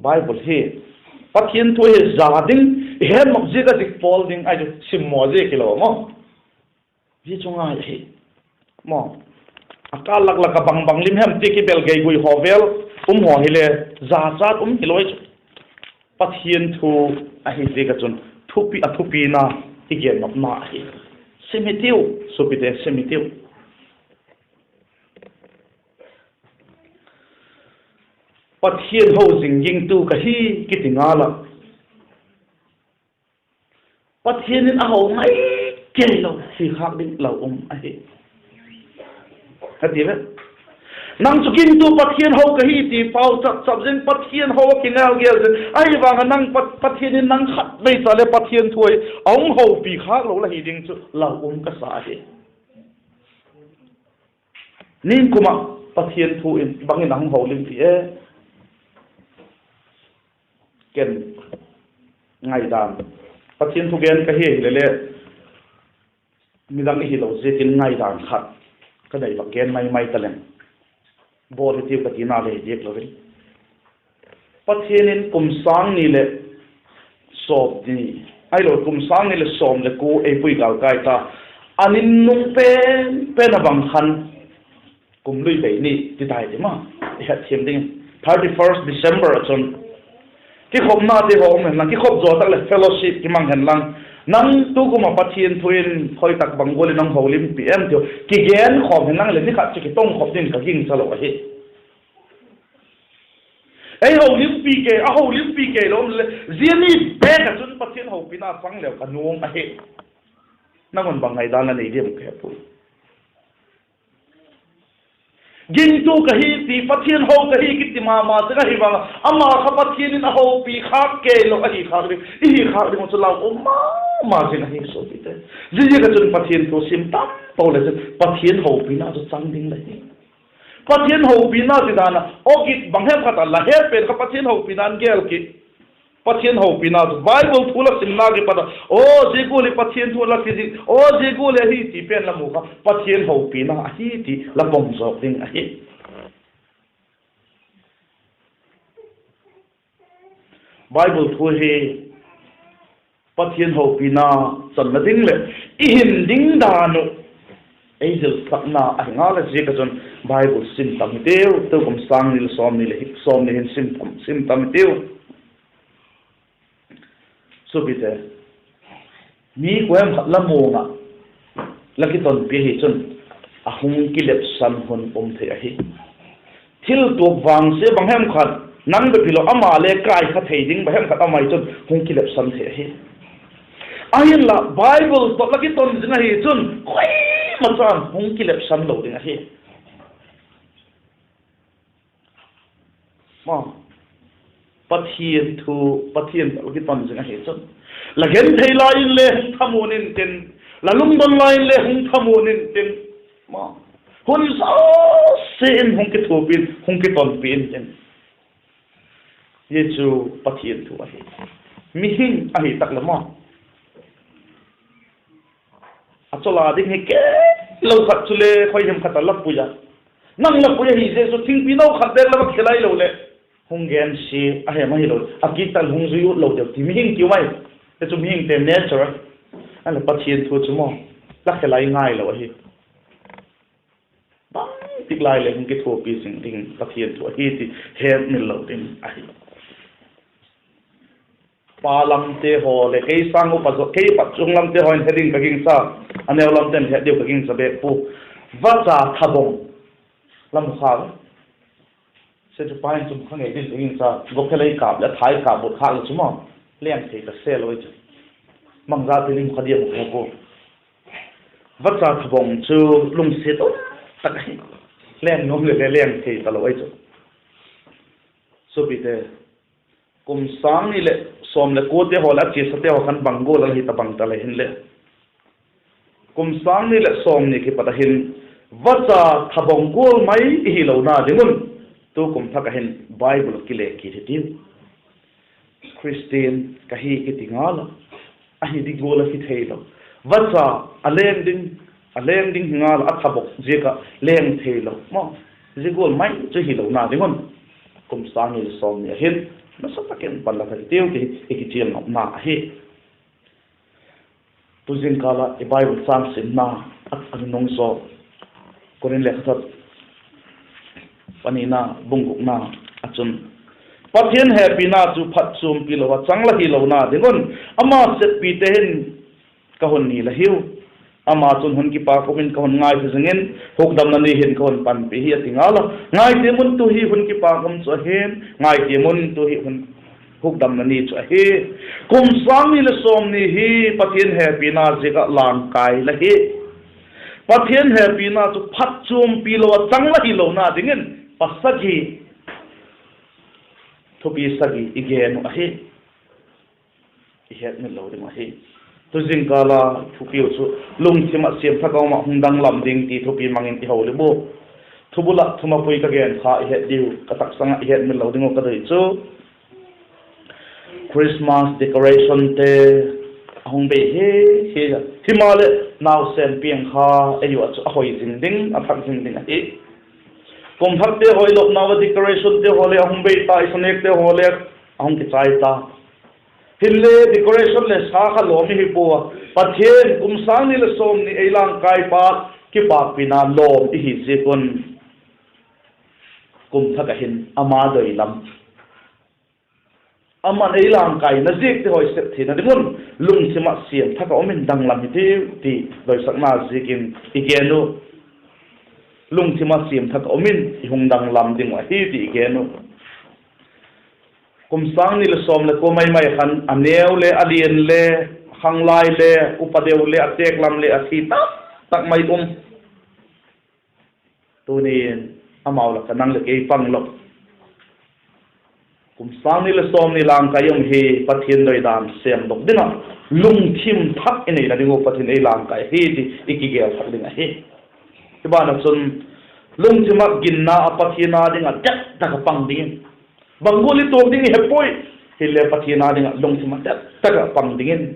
Bible hi Pathian thu hi za ding, i het nop ziak a zik pawl ding ahi chu, simmaw ziak hilo maw. Zia chu ngai ahi maw. A kâl lak lak ah bang bang lim hem ti kibel gei gui haw vêl um haw hile, zachat um hilo ahi chu. Pathian thu ahi ziak a chun thupi, a thupina i gen nopna ahi. Sim hitiu, suapite, sim hitiu. Pathian ho zing gingtu ka hi kiti ngal ah, Pathian in a ho ngai kei lo hi khâk ding lau um ahi. A ti ve. Nang chu gingtu Pathian ho ka hi ti pau chap chap zing, Pathian ho a kingel gel zing ahi vang a, nang Pat-, Pathian in nang khat vei cha le Pathian thu hi a hung hopi khâk lo la hi ding chu lau um ka sa ahi. Ningkum ah Pathian thu in bang in a hung ho lim ti e? Ken ngaidan, Pathian thugen ka hi hile le, midang i hilo ziakin ngaidan khat ka nei vak gen mai mai taleng, bawl hitiu ka tina le hi diak lo in. Pathian in kum sâng ni leh sawm ni, ahilo, kum sâng ni leh sawm leh kua ei pui gâl kai ta, a ni nung pen pen a bang khan kum lui bei ni ti tai ti ma, i hetthiam ding, thirty first December ah chun Kikhopnate haw um hen lang, kikhop zaw tak leh fellowship kimang hen lang, nang tukum ah Pathian thu in khoi tak bang gual in hung holimpi em ti kigen khawm hen lang leh, ni khat chu kitong khop ding ka gingcha lo ahi. Ei holimpi kei, a holimpi kei lo um leh, zia ni bek ah chun Pathian hopina chang leu ka nuam ahi. Nang un bang ngaidan la nei diam ka he puai. Gingtu ka hi ti, Pathian ho ka hi kiti ma ma chang ahi vang a, ama kha Pathian in a hopi khâk kei lo ahi khâk ding, i hi khâk ding uh chu lau um ma ma zing ahi suapite. Ziaziak a chun Pathian thu sim tam po le chun Pathian hopina chu chang ding la hi. Pathian hopina ti dan a, aw git bang hem khat a la het pen kha Pathian hopina in gel ki. Pathian hopina chu Bible thu la simna kipat a, aw zia gual hi Pathian thu la kizik, aw zia gual hi ahi ti pen la mu kha Pathian hopina ahi ti la pom zawk ding ahi. Bible thu hi Pathian hopina channa ding leh i hin ding dan uh ei zilsakna ahi ngal a, ziak a chun Bible sim tam hitiu, tukum sâng ni leh sawmni leh sawmni hin sim tam, sim tam hitiu. Suapite, mi kuahem khat la muang ah la kitonpi ahi chun a hung kilepsan hun um thei ahi. Thil tuak vangsia bang hem khat nang bep hilo ama le kai kha thei ding bang hem khat ama hi chun hung kilepsan thei ahi. Ahinla Bible tawh la kiton zing ahi chun koima chan hung kilepsan lo ding ahi. Pathian thu, Pathian tawh la kiton zing ahi chun, la genthei lai inle hung thamuan intin, la lungdon lai inle hung thamuan intin, hun zosia in hung kithuapi in, hung kitonpi intin. Zia chu Pathian thu ahi. Mihing ahi tak leh maw, a chawl a ding hi kei lo khat chule khoi hem khat a la pui a, nang la pui ahi ziak chu thingpi no khat bek la va khelai lo leh, hung gensia a hem ahilo a kit tak hung zui ut lo deu ti mihing ki um ai. Zia chu mihingte nature a, a leh Pathian thu chu maw, la khelai ngai lo ahi. Bangtik lai leh hung kithuapi zing ding Pathian thu ahi ti hetmil lo ding ahi. Pa lamte haw leh kei sâng upa zaw, kei pat chung lamte haw in he ding ka gingcha, a neu lamte'n het diu ka gingcha bek pua. Vacha thabong la mu kha a, se chu pa in chu mu kha ngei ding ka gingcha, gawp khe lei kâp leh thai kâp bawt khâk leh chu maw, leng thei ta se lo ai chu. Bangzate lim kha diam ka he pua. Vacha thabong chu lungsiat um tak ahi. Leng nuam leh le leng thei talo ai chu. Suapite, kum sâng ni leh sawm leh kuate haw leh a chiasate haw khan bang gual a la hi ta bang ta le hinle, kum sâng ni leh sawmni kipat a hin vacha thabong gual mai i hilona ding un, tukum thak a hin Bible kile kit hitiu. Khristian ka hi kiti ngal a, ahi ding gual a hi theilo, vacha a leng ding, a leng ding hi ngal a, a thabong ziak ah leng theilo maw, zia gual mai chu hilona ding un, kum sâng ni leh sawmni a hin nasa tak in pan la thak hitiu ti i kichial nopna ahi. Tu zingkâl ah i Bible châng simna a nung zaw, Korinth lekhathot panina bung gukna ah chun, Pathian hepina chu phatchuampi lo ah chang la hilona ding un, ama seppite hin ka hun ni la hiu. Ama chun, hun kipâk um in ka hun ngai zing in, hukdamna ni hin ka hun panpi hi, a ti ngal a. Ngai tiam un, tu hi hun kipâk um chu ahi'n, ngai tiam un, tu hi hukdamna ni chu ahi. Kum sâng ni leh sawmni hi Pathian hepina ziak ah langkai la hi. Pathian hepina chu phatchuampi lo ah chang la hilona dingin pasagi, thupi sagi i gen uh ahi. I hetmil lo ding ahi. Tu zingkâl a thupiu chu, lungthim ah siam thak a um ah hung danglam ding ti thupi mang in i holim u. Thubul ah thumapui ka gen kha i het diu, ka taksang ah i hetmil lo ding uh ka doi chu, Christmas decorationte a hung bei hi hi a, himaleh nausen piang kha ei u ah chu a hoi zing ding, a thak zing ding ahi. Kum thakte hoi lopnau ah decorationte haw le a hung bei ta, i sa nêkte haw le a hung kichai ta. Hinle decoration leh sa kha lawm i hi pua a, Pathian kum sâng ni leh sawmni ei langkaipa kipâkpina lawm i hi ziak un, kum thak ah hin ama doi lam Ama'n ei langkaina ziakte haw i sep theina ding un, lungthim ah siam thak ah um in danglam hi tiu ti doisakna ziakin i gen uh. Lungthim ah siam thak ah um in i hung danglam ding uh ahi ti i gen uh. Kum sâng ni leh sawm leh kua mai mai khan a neu le a lian le, khanglai le, upa deu le, a têk lam le a thi tak tak mai um. Tuni'n amau lak ah nang leh kei pang lo, kum sâng ni leh sawm ni langkai um hi, Pathian doidan sêmdok ding ah lungthim thak i neina ding uh Pathian ei langkai hi ti i kigel thak ding ahi. Hi ban ah chun lungthim ah ginna a Pathian â ding ah det tak ah pang dingin, bang gual i tuak ding i he puai, hile Pathian â ding ah lungthim ah det tak ah pang dingin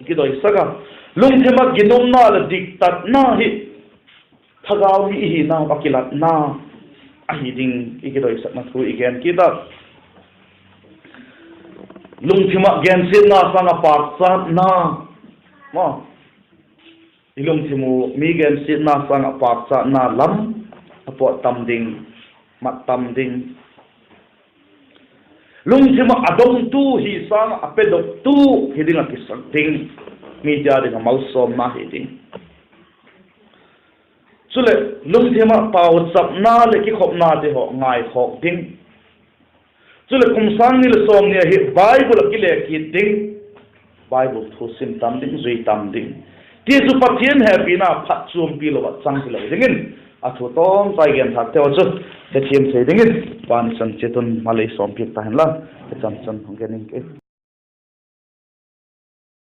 i kidoisak a, lungthim ah ginumna leh diktatna hi thagau mi i hinau a kilatna ahi ding i kidoisakna thu i gen kit a. Lungthim ah gensiatna sâng ah pâkchatna, ma, i lungthim uh mi gensiatna sâng ah pâkchatna lam a pawt tam ding, mat tam ding. Lungthim ah a dongtu hi sâng ah a pedoktu hi ding ah kisak ding, mite â ding ah malsawmna hi ding. Chuleh lungthim ah pauchapna leh kikhopnate haw ngaikhawk ding. Chuleh kum sâng ni leh sawm ni ahi Bible ah kile kit ding, Bible thu sim tam ding, zui tam ding. Ti chu Pathian hepina phat chuampi lo ah chang hilo dingin a thu tawm chai gen thâkte haw chu hethiam thei dingin Pa'n i chan chiat un malei sawmpiak ta hen la, i chan chun hung gen ing ke.